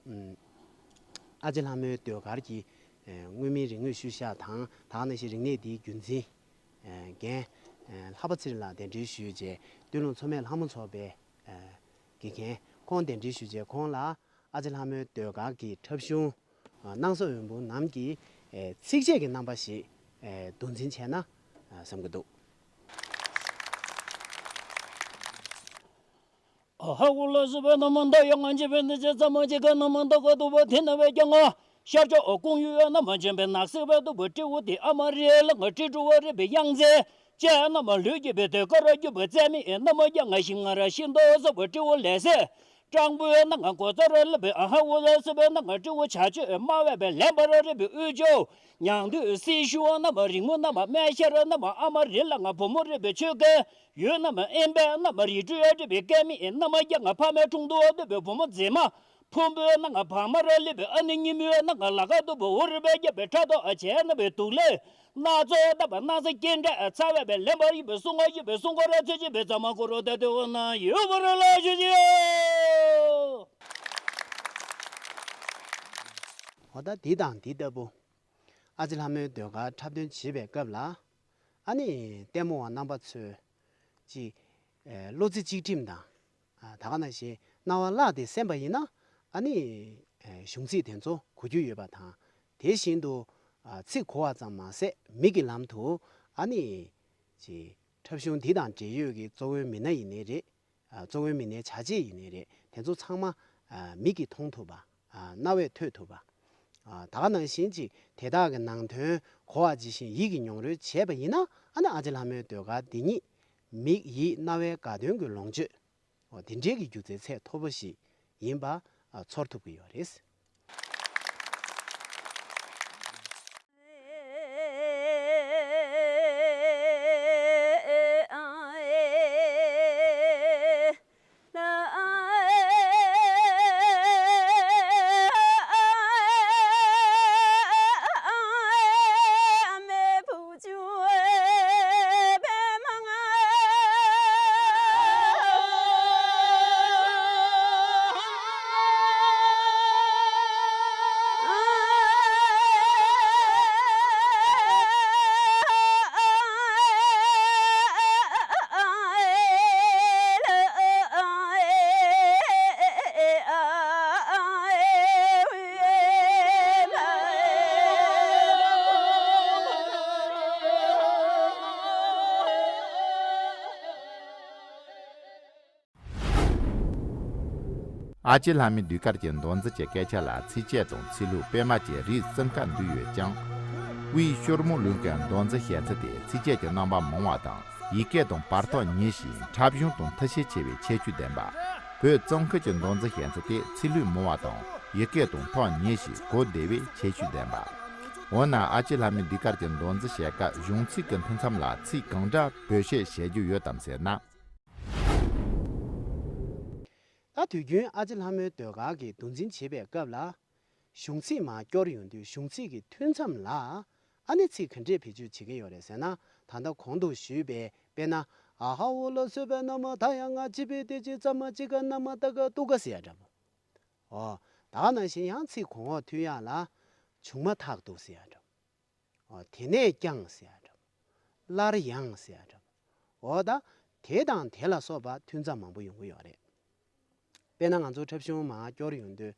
ཨ་ཅེ་ལྷ་མོའི་ཟློས་གར་གྱི་མངོན་མིན་རིག་དངོས་ཤུལ་བཞག་དང་། ད་ག་ནང་བཞིན་རིག་གནས་འདིའི་རྒྱུན་འཛིན་རྒན་ལྷག་པ་ཚེ་རིང་ལགས་གདན་འདྲེན་ཞུས་རྗེས། སྟོད་ལུང་མཚོ་སྨད་ལྷ་མོ་ཚོགས་པའི་དགེ་རྒན་ ཁོང་གདན་འདྲེན་ཞུ་བྱས་ཁོང་ལ་ཨ་ཅེ་ལྷ་མོའི་ཟློས་གར་གྱི་འཁྲབ་གཞུང་། ཨ། སྣང་ས་འོད་འབུམ་ནམ་གྱི་ཨེ་ཚིགས་བཅད་ཀྱི་རྣམ་པ་ཞིག་ཨེ་མདོ་འཛིན་བྱས་ན་ཨ་བསམ་གྱི་འདུག། ཨ་ཧ་འོ་ལ་སི་བེ་ན་མ་ད་ཡ་ང་ཅི་བེ་ན་ཅི་ཙ་མ་ཅི་ག་ན་མ་ད་ག་དུ་བ་དེ་ན་བེ་ཀྱང་ང་། ཤར་ཕྱོགས་ཨོ་ཀོང་ཡུལ་ན་མ་འཇོན་པའི་ནགས་སེ་བེ་དུ་བ་སྤྲེའུ་དེ་ཨ་མ་རི་ལ་ང་སྤྲེལ་ཕྲུག་བ་རི་བེ་གཡང་རྩེ། ཅེ་ན་མ་ལུས་ཀྱི་བེ་དེ་ཀ་ར་རྒྱུ་བ་རྩེ་མི་ཨེ་ན་མ་ཀྱང་ང་ཤི་ང་ར་ཤི་འདོ་ས་བ་སྤྲེའུ་ལས་སེ། སྤྲང་པོའི་ནང་ང་གོ་ཚ་ར་ལ་བེ་ཨ་ཧ་འོ་ལ་སི་བེ་ནང་ང་སྤྲེའུ་བྱ་ཆོས་སྨྲ་བས་བེ་ལན་པ་ར་རི་བེ་དབུས་ཅོ། ཉང་དུས་སྲི་ཞུ་ནང་མ་རིང་མོ་ནང་མ་སྨད་ཤར་ནང་མ་ཨ་མ་རི་ལ་ང་བུ་མོ་རི་བེ་ཆོས་སྐལ་ཡོད་ནང་མ་ཨེན་པའི་ནང་མ་རི་ཀྲུའི་ཨ་རི་བེ་སྐལ་མི་ཨེ་ནང་མ་རྒྱ་ང་ཕ་མའི་དྲུང་དུ་ཨ་དུ་བེ་བུ་མོ་མཛེས་མ་ཕུང་པོའི་ནང་ང་བག་མ་ར་ལི་བེ་ཨ་ནི་ཉི་མོའི་ནང་ང་ལ་ཀ་དུ་བེ་འུ་རི་བེ་རྒྱ་བེ་ཕྲག་དོག་ཨ་བྱས་ནང་བེ་དུག་ལེ། སྣ་ཚོགས་ལྟ་བ་སྣང་ས་སྐྱེ་འདྲ་ཚ་བས་པའི་ལེན་པར་ཡིན་པའི་གསུང་བ་ཡིན་པའི་གསུང་འཁོར་ར་ཚོད་ཅིག་པའི་ཚ་མ་འཁོར་རོ་ད་དེ་འོ་ན་ཡོད་པར་ལ་ཞུ་ཞུ། འོ་ད་འདི་དང་འདི་ལྟ་བུ་ཨ་ཅེ་ལྷ་མོའི་ཟློས་གར་འཁྲབ་སྟོན་བྱེད་པའི་སྐབས་ལ་ཨ་ནི་ལྟད་མོ་བ་རྣམ་པ་ཚོས་ཅིག་ཨེ་བློ་རྩེ་གཅིག་སྒྲིམ་དང་། ཨ་ད་ག་ནང་བཞིན་རྣ་བ་བླགས་ཏེ་གསན་པ་ཡིན་ན་ཨ་ནི་ཨེ་གཞུང་ཚིག་དེ་ཚོ་གོ་རྒྱུ་ཡོད་པ་དང་། དེ་བཞིན་དུ་ཨ་ཚིག་གོ་བ་ཙམ་མ་ཟད་མིག་གི་ལམ་དུ་ཨ་ནི་ཅིག་འཁྲབ་གཞུང་འདི་དང་འབྲེལ་ཡོད་ཀྱི་གཙོ་བོའི་མི་སྣ་ཡིན་ནའི་རེད། ཨ་གཙོ་བོའི་མི་སྣའི་བྱ་བྱེད་ཡིན་ནའི་རེད། དེ་ཚོ་ཚང་མ་ཨ་མིག་གིས་མཐོང་ཐུབ་པ། ཨ་རྣ་བས་ཐོས་ཐུབ་པ། ཨ་ད་ག་ནང་བཞིན་ཅིག་དེ་དག་གི་ནང་དོན་གོ་བ་ཇི་བཞིན་ཡིད་ཀྱིས་མྱོང་རོལ་བྱས་པ་ཡིན་ན་ཨ་ནི་ཨ་ཅེ་ལྷ་མོའི་ཟློས་གར་འདི་ཉིད་མིག་ཡིད་རྣ་བའི་དགའ་སྟོན་གྱི་ལོངས་སྤྱོད། འོ་དེ་འདྲའི་གི་སྒྱུ་རྩལ་ཚད་མཐོ་པོ་ཞིག་ཡིན་པ་ཨ་ཚོར་ཐུབ་ཀྱི་ཡོད་རེད། ཨ་ཅེ་ལྷ་མོའི་ཟློས་གར་གྱི་མདོ་འཛིན་གྱི་སྐད་ཆ་ལ་ཚིགས་བཅད་དང་ཚིག་ལྷུག་དཔེ་མ་བཅས་རིགས་གསུམ་ཀ་འདུས་ཡོད་ཀྱང་། དབུས་ཤོར་མོ་ལུང་གི་མདོ་འཛིན་བཤད་ཚུལ་དེ་ཚིགས་བཅད་ཀྱི་རྣམ་པ་མང་བ་དང་། ཡི་གེ་དང་བར་ཐག་ཉེ་ཞིང་འཁྲབ་གཞུང་དང་མཐུན་ཤས་ཆེ་བའི་ཁྱད་ཆོས་ལྡན་པ། བོད་གཙང་ཁུལ་གྱི་མདོ་འཛིན་བཤད་ཚུལ་དེ་ཚིག་ལྷུག་མང་བ་དང་། ཡི་གེ་དང་ཐག་ཉེ་ཞིང་གོ་བདེ་བའི་ཁྱད་ཆོས་ལྡན་པ། འོ་ན་ཨ་ཅེ་ལྷ་མོའི་ཟློས་གར་གྱི་མདོ་འཛིན་བཤད་སྐབས་གཞུང་ཚིག་གི་མཐུན་མཚམས་ལ་ཚིག་གང་འདྲ་བེད་སྤྱོད་བྱེད་རྒྱུ་ཡོད་དམ་ཟེར་ན། ད་དུས་རྒྱུན་ཨ་ཅེ་ལྷ་མོའི་ཟློས་གར་གྱི་མདོ་འཛིན་བྱེད་པའི་སྐབས་ལ། གཞུང་ཚིག་མར་སྐྱོར་ཡོང་དུས་གཞུང་ཚིག་གི་མཐུན་མཚམས་ལ་ཨ་ནི་ཚིག་ག་འདྲས་བེད་སྤྱོད་བྱེད་ཀྱི་ཡོད་རེད་ཟེར་ན། ད་ལྟ་གོང་དུ་ཞུས་པའི་དཔེར་ན། ཨ་ཧ་འོ་ལ་སོས་པའི་ན་མ་ད་ཡ་ང་ཅི་པའི་དེ་ཅི་ཙ་མ་ཅི་ག་ན་མ་ད་ག་ཏུ་ག་ཟེར་ཡ་འདྲ་པོ། འོ། ད་ག་ནང་བཞིན་ཡང་ཚིག་གོང་འོག་མཐུན་ཡག་ལ། བྱུང་མ་ཐག་ཏུ་ཟེར་ཡ་འདྲ་པོ། འོ། དེ་ནས་ཀྱང་ཟེར་ཡ་འདྲ་པོ། སླར་ཡང་ཟེར་ཡ་འདྲ་པོ། འོ་ད། དེ་དང་དེ་ལ་སོགས་པ་མཐུན་ཙམ་མང་པོ་ཡོང་གི་ཡོད་རེད། དཔེར་ན་ང་ཚོ་འཁྲབ་གཞུང་མར་སྐྱོར་ཡོང་དུས།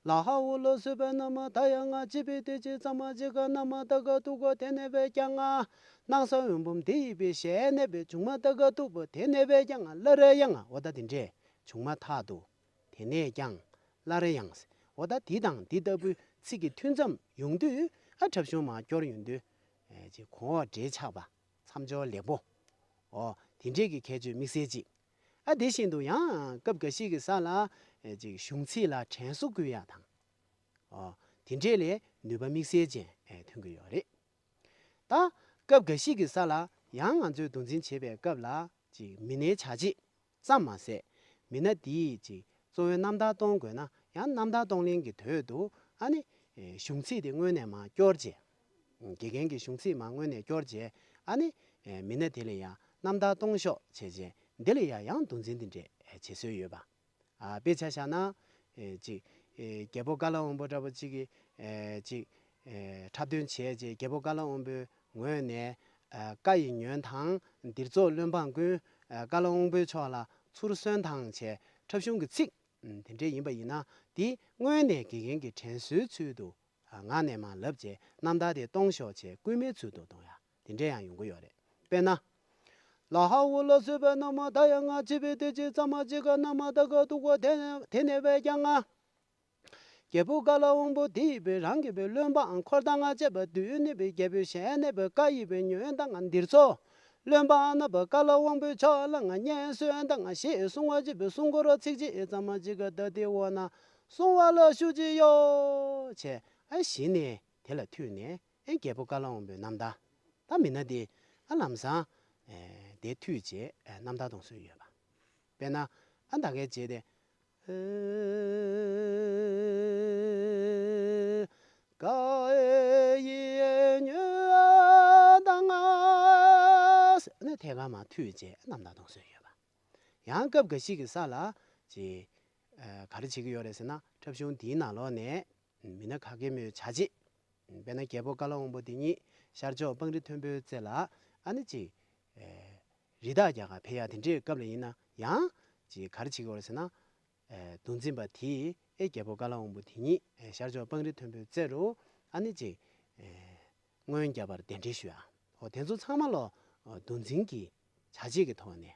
ལ་ཧ་འོ་ལོ་སོས་པའི་ན་མ་ད་ཡ་ང་ཅི་པའི་དེ་ཅི་ཙ་མ་ཅི་ག་ན་མ་ད་ག་ཏུ་ག་དེ་ནས་པའི་ཀྱང་ང་། སྣང་ས་འོད་འབུམ་དེ་ཡི་པའི་ཞལ་ནས་པའི་བྱུང་མ་ད་ག་ཏུ་པོ་དེ་ནས་པའི་ཀྱང་ང་སླར་ཡང་ང་། འོ་ད་དེ་འདྲས་བྱུང་མ་ཐག་ཏུ། དེ་ནས་ཀྱང་། སླར་ཡང་། འོ་ད་འདི་དང་འདི་ལྟ་བུའི་ཚིག་གི་མཐུན་མཚམས་ཡོང་དུས། ཨ་འཁྲབ་གཞུང་མར་སྐྱོར་ཡོང་དུས། ཨེ་ཅིག་གོང་འོག་འབྲེལ་ཆགས་པ། མཚམས་སྦྱོར་ལེགས་པོ། འོ། དེ་འདྲས་ཀྱི་ཁྱད་ཆོས་དམིགས་བསལ་ཅིག། ཨ་དེ་བཞིན་དུ་ཡང་སྐབས་འགའ་ཞིག་གི་ས་ལ། ཨེ་ཅིག་གཞུང་ཚིག་ལ་དྲན་གསོ་སྐུལ་ཡག་དང་། འོ། དེ་འདྲས་ལས་ནུས་པ་དམིགས་བསལ་ཅན་ཨེ་ཐོན་གྱི་ཡོད་རེད། ད་སྐབས་འགའ་ཞིག་གི་ས་ལ་ཡང་ང་ཚོས་མདོ་འཛིན་བྱེད་པའི་སྐབས་ལ་ཅིག་མི་སྣའི་བྱ་བྱེད་ཙམ་མ་ཟད། མི་སྣ་དེའི་ཅིག་གཙོ་བོའི་རྣམ་ཐར་གཏོང་དགོས་ན་ཡང་རྣམ་ཐར་གཏོང་ལེན་གྱི་དོད་དུ་ཨ་ནི་གཞུང་ཚིག་དེ་སྔོན་ནས་མར་སྐྱོར་བྱས། དགེ་རྒན་གྱིས་གཞུང་ཚིག་མར་སྔོན་ནས་སྐྱོར་བྱས་ཨ་ནི་མི་སྣ་དེ་ལ་ཡང་རྣམ་ཐར་གཏོང་ཕྱོགས་བྱས་རྗེས་འདི་ལ་ཡང་ཡང་མདོ་འཛིན་འདི་འདྲས་བྱེད་སྲོལ་ཡོད་པ། ཨ་དཔེ་ཆ་བཞག་ན། ཨེ་ཅིག་ཨེ་རྒྱལ་པོ་ཀ་ལ་དབང་པོ་འདྲ་པོ་ཅིག་གིས་ཨེ་ཅིག་ཨེ་འཁྲབ་སྟོན་བྱས་རྗེས་རྒྱལ་པོ་ཀ་ལ་དབང་པོའི་ངོས་ནས་ཨ་བཀའ་ཡི་ཉོན་དང་འདིར་ཚོགས་བློན་འབངས་ཀུན་ཨ་ཀ་ལ་དབང་པོའི་ཕྱོགས་ལ་ཚུར་གསོན་དང་བྱས་འཁྲབ་གཞུང་གི་ཚིག་ དེ་འདྲས་ཡིན་པ་ཡིན་ན་དེ་སྔོན་ནས་དགེ་རྒན་གྱིས་དྲན་གསོའི་ཚུལ་དུ་ངག་ནས་མར་ལབ་བྱས་རྣམ་ཐར་དེ་གཏོང་ཤོག་བྱས་སྐུལ་མའི་ཚུལ་དུ་གཏོང་ཡ་དེ་འདྲས་ཡང་ཡོང་གི་ཡོད་རེད། དཔེར་ན། ལ་ཧ་འུ་ལ་སོགས་པའི་རྣམ་མ་ད་ཡང་ང་བྱིས་པའི་དུས་ཅིག་ཙམ་མ་གཅིག་ག་རྣམ་མ་ད་ག་འདུག་གོ། དེ་ནས་དེ་ནས་བས་ཀྱང་ང་། རྒྱལ་པོ་ཀ་ལ་དབང་པོ་དེ་ཡི་བུ་རང་གི་བུ་བློན་པའང་འཁོར་དང་ང་བཅས་པ་དུས་ནི་བུ་རྒྱལ་པོའི་ཞལ་ནས་བུ་བཀའ་ཡི་བུ་ཉོན་དང་ང་འདིར་འཚོ། བློན་པ་ཨ་ན་བུ་ཀ་ལ་དབང་པོའི་ཕྱོགས་ལ་ང་སྙན་གསོན་དང་ང་ཞེས་གསུང་བ་ཅི་བུ་གསུང་མགུར་ཚིག་གཅིག་ཙམ་མ་གཅིག་ག་ད་དེ་འོ་ན་གསུང་བ་ལ་ཞུ་ཅི་ཡོ། བྱས་ཨ་གཞི་ནས་དེ་ལ་མཐུད་ནས་ཨེ་རྒྱལ་པོ་ཀ་ལ་དབང་པོའི་རྣམ་ཐར་ད་མི་སྣ་དེ་ཨ་ལམ་སང་ཨེ་དེ་མཐུད་བྱས་ཨེ་རྣམ་ཐར་གཏོང་སྲོལ་ཡོད་པ། དཔེར་ན་ཨ་ད་གའི་རྗེས་དེ། ཀ་ཨེ་ཡེ་ཉོན་དང་ང་ཟེར་ནས་ཐད་ཀར་མར་མཐུད་བྱས་རྣམ་ཐར་གཏོང་སྲོལ་ཡོད་པ། ཡང་སྐབས་འགའ་ཞིག་གི་ས་ལ་ཅིག་ག་རེ་བྱེད་ཀྱི་ཡོད་རེད་ཟེར་ན་འཁྲབ་གཞུང་འདིའི་ནང་ལོགས་ནས་མི་སྣ་ག་གེ་མོའི་བྱ་བྱེད། དཔེར་ན་རྒྱལ་པོ་ཀ་ལ་དབང་པོ་འདི་ཉིད་ཤར་ཕྱོགས་སྤང་རི་མཐོན་པོའི་རྩེ་ལ་ཨ་ནི་ཅིག་རི་དྭགས་རྒྱག་ག་ཕེབས་ཡ་དེ་འདྲའི་སྐབས་ལ་ཡིན་ན་ཡང་ཅིག་ག་རེ་བྱེད་ཀྱི་ཡོད་རེད་ཟེར་ན། ཨེ་གདུང་འཛིན་པ་དེས་ཨེ་རྒྱལ་པོ་ཀ་ལ་དབང་པོ་དེ་ཉིད་ཨེ་ཤར་ཕྱོགས་སྤང་རི་མཐོན་པོའི་རྩེ་རུ་ཨ་ནི་ཅིག་ཨེ་སྔོན་རྒྱབ་པར་གདན་འདྲེན་ཞུ་ཡ། འོ་དེ་ཚོ་ཚང་མ་ལོ་གདུང་འཛིན་གྱི་བྱ་བྱེད་ཀྱི་ཐོག་ནས་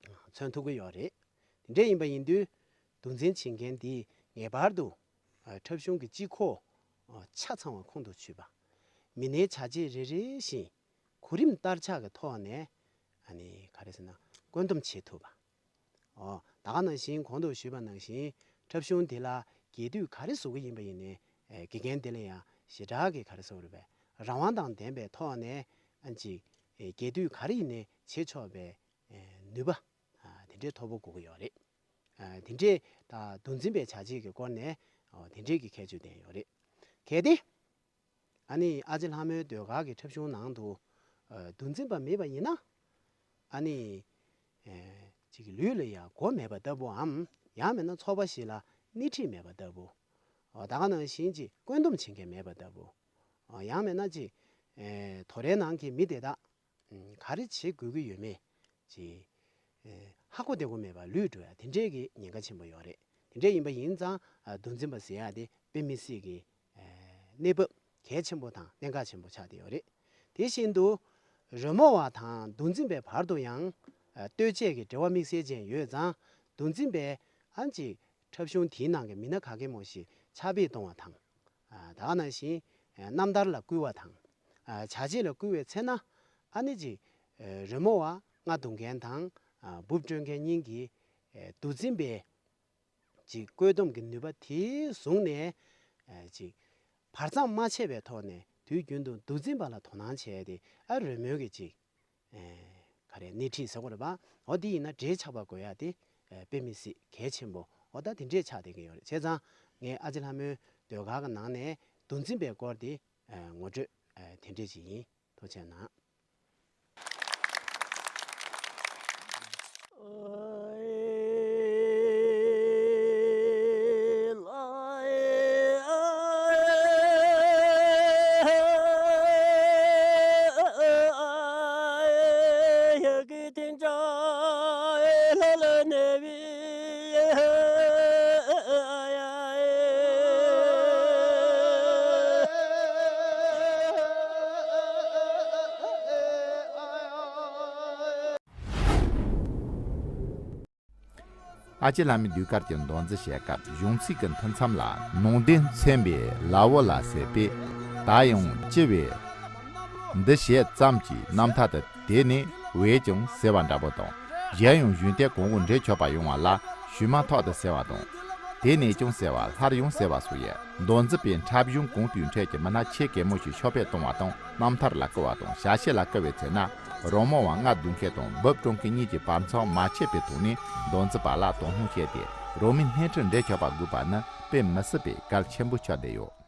མཚོན་ཐུབ་ཀྱི་ཡོད་རེད། དེ་འདྲ་ཡིན་པ་ཡིན་དུས་གདུང་འཛིན་བྱེད་མཁན་འདིས་ངེས་པར་དུ་ཨེ་འཁྲབ་གཞུང་གི་སྤྱི་ཁོག་ཨེ་ཆ་ཚང་བ་ཁོང་དུ་ཆུད་པ། མི་སྣའི་བྱ་བྱེད་རེ་རེ་བཞིན་གོ་རིམ་བསྟར་ཆགས་ཀྱི་ཐོག་ནས་ཨ་ནི་ག་རེ་ཟེར་ན་བཀོད་འདོམས་བྱེད་ཐུབ་པ། ཨོ། ད་ག་ནང་བཞིན་གོང་དུ་ཞུས་པ་ནང་བཞིན་འཁྲབ་གཞུང་འདི་ལ་རྒྱས་བསྡུས་ག་རེ་བཟོ་གི་ཡིན་པ་ཡིན་ནའི་ཨེ་དགེ་རྒན་འདི་ལ་ཡང་ཞེ་དྲག་གི་ག་རེ་ཟེར་དགོས་རེད་པས་རང་དབང་དང་ལྡན་པའི་ཐོག་ནས་ཨ་ཅིག་ཨེ་རྒྱས་བསྡུས་ག་རེ་ཡིན་ནའི་བྱེད་ཆོག་པའི་ཨེ་ནུས་པ་ཨ་དེ་འདྲའི་མཐོ་པོ་དགོས་ཀྱི་ཡོད་རེད། ཨ་དེ་འདྲའི་ད་གདུང་འཛིན་པའི་བྱ་བྱེད་ཀྱི་སྐོར་ནས་ཨོ་དེ་འདྲའི་གི་ཁྱད་ཆོས་ལྡན་ཡོད་རེད། གལ་ཏེ། ཨ་ནི་ཨ་ཅེ་ལྷ་མོའི་ཟློས་གར་གྱི་འཁྲབ་གཞུང་ནང་དུ་ཨ་གདུང་འཛིན་པ་མེད་པ་ཡིན་ན། ཨ་ནི་ཨེ་ཅིག་ལུས་ལ་ཡང་མགོ་མེད་པ་ལྟ་བུའམ་ཡང་མིན་ན་ཚོགས་པ་ཞིག་ལ་སྣེ་ཁྲིད་མེད་པ་ལྟ་བུ། ཨོ་ད་ག་ནང་བཞིན་ཅིག་བཀོད་འདོམས་བྱེད་མཁན་མེད་པ་ལྟ་བུ། ཨོ་ཡང་མིན་ན་ཅིག་ཨེ་དོ་རའི་ནང་གི་མི་དེ་དག་ཨ་ག་རེ་བྱེད་དགོས་ཀྱི་ཡོད་མེད་ཅིག་ཨེ་ཧ་གོ་བདེ་པོ་མེད་པར་ལུས་འགྲོ་ཡ་དེ་འདྲས་ཀྱི་ཉེན་ཁ་ཆེན་པོ་ཡོད་རེད། དེ་འདྲས་ཡིན་པ་ཡིན་ཙང་ཨ་གདུང་འཛིན་པ་ཟེར་ཡ་དེ་དཔེ་མི་སྲིད་ཀྱི་ཨེ་གནས་བབ་གལ་ཆེན་པོ་དང་གནད་འགག་ཆེན་པོ་ཆགས་བསྡད་ཡོད་རེད། དེ་བཞིན་དུ་རོལ་མོ་བ་དང་གདུང་འཛིན་པའི་བར་དུ་ཡང་ཨ་ལྟོས་བཅས་ཀྱི་འབྲེལ་བ་དམིགས་བསལ་ཅན་ཡོད་ཙང་གདུང་འཛིན་པས་ཨ་ཅིག་འཁྲབ་གཞུང་དེའི་ནང་གི་མི་སྣ་ག་གེ་མོ་ཞིག་ཕྱག་ཕེབས་གཏོང་བ་དང་། ཨ་ད་ག་ནང་བཞིན་ཨ་རྣམ་ཐར་ལ་བསྐུལ་བ་དང་། ཨ་བྱ་བྱེད་ལ་བསྐུལ་བའི་ཚེ་ན་ཨ་ནི་ཅིག་ཨ་རོལ་མོ་བ་རྔ་རྡུང་མཁན་དང་ཨ་འབུབ་དཀྲོལ་མཁན་གཉིས་ཀྱིས་ཨ་གདུང་འཛིན་པའི་ཅིག་བཀོད་འདོམས་ཀྱི་ནུས་པ་དེ་བཟུང་ནས་ཨ་ཅིག་བར་མཚམས་མ་ཆད་པའི་ཐོག་ནས་དུས་རྒྱུན་དུ་གདུང་འཛིན་པ་ལ་དོ་སྣང་བྱས་ཏེ་ཨ་རོལ་མོའི་གི་ཅིག་ཨེ་ག་རེ་སྣེ་ཁྲིད་ཟེར་དགོས་རེད་པ། འོ་དེ་ཡིན་ན་འབྲེལ་ཆགས་པ་དགོས་ཡ་དེ་ཨེ་དཔེ་མི་སྲིད་གལ་ཆེན་པོ་འོ་ད་དེ་འདྲས་ཆགས་བསྡད་ཀྱི་ཡོད་རེད། བྱས་ཙང་ངས་ཨ་ཅེ་ལྷ་མོའི་ཟློས་གར་གྱི་ནང་ནས་གདུང་འཛིན་པའི་སྐོར་དེ་ཨེ་ངོ་སྤྲོད་ཨེ་དེ་འདྲས་ཅིག་ཡིན། ཐུགས་རྗེ་གནང་། ཨ་ཅེ་ལྷ་མོའི་ཟློས་གར་གྱི་མདོ་འཛིན་བྱེད་སྐབས་གཞུང་ཚིག་གི་མཐུན་མཚམས་ལ་ནང་དོན་མཚོན་པའི་ལ་འོ་ལ་ཟེར་ཏེ། ད་ཡང་ཅི་བས། འདི་བྱས་ཙམ་གྱིས་རྣམ་ཐར་དུ་དེ་ནས་བས་ཀྱང་ཟེར་བ་འདྲ་པོ་དང་། གཞན་ཡང་གཞུང་དེབ་གང་བོ་འགྲེལ་ཆོག་པ་ཡོང་བ་ལ་ཞུས་མ་ཐག་ཏུ་ཟེར་བ་དང་། དེ་ནས་ཀྱང་ཟེར་བ་སླར་ཡང་ཟེར་བ་སོགས་ཡོད། མདོ་འཛིན་པའི་འཁྲབ་གཞུང་གོང་དུའི་འཕྲོས་ཀྱི་མི་སྣ་ཆེ་གེ་མོ་ཞིག་ཕྱག་ཕེབས་གཏོང་བ་དང་རྣམ་ཐར་ལ་བསྐུལ་བ་དང་བྱ་བྱེད་ལ་བསྐུལ་བའི་ཚེ་ན། རོལ་མོ་བ་རྔ་རྡུང་མཁན་དང་འབུབ་དཀྲོལ་མཁན་གཉིས་ཀྱི་བར་མཚམས་མ་ཆད་པའི་ཐོག་ནས་མདོ་འཛིན་པ་ལ་དོ་སྣང་བྱས་ཏེ། རོལ་མོའི་སྣེ་ཁྲིད་འགྲེལ་ཆོག་པ་དགོས་པ་ནི་དཔེ་མི་སྲིད་པའི་གལ་ཆེན་པོ་ཆགས་བསྡད་ཡོད།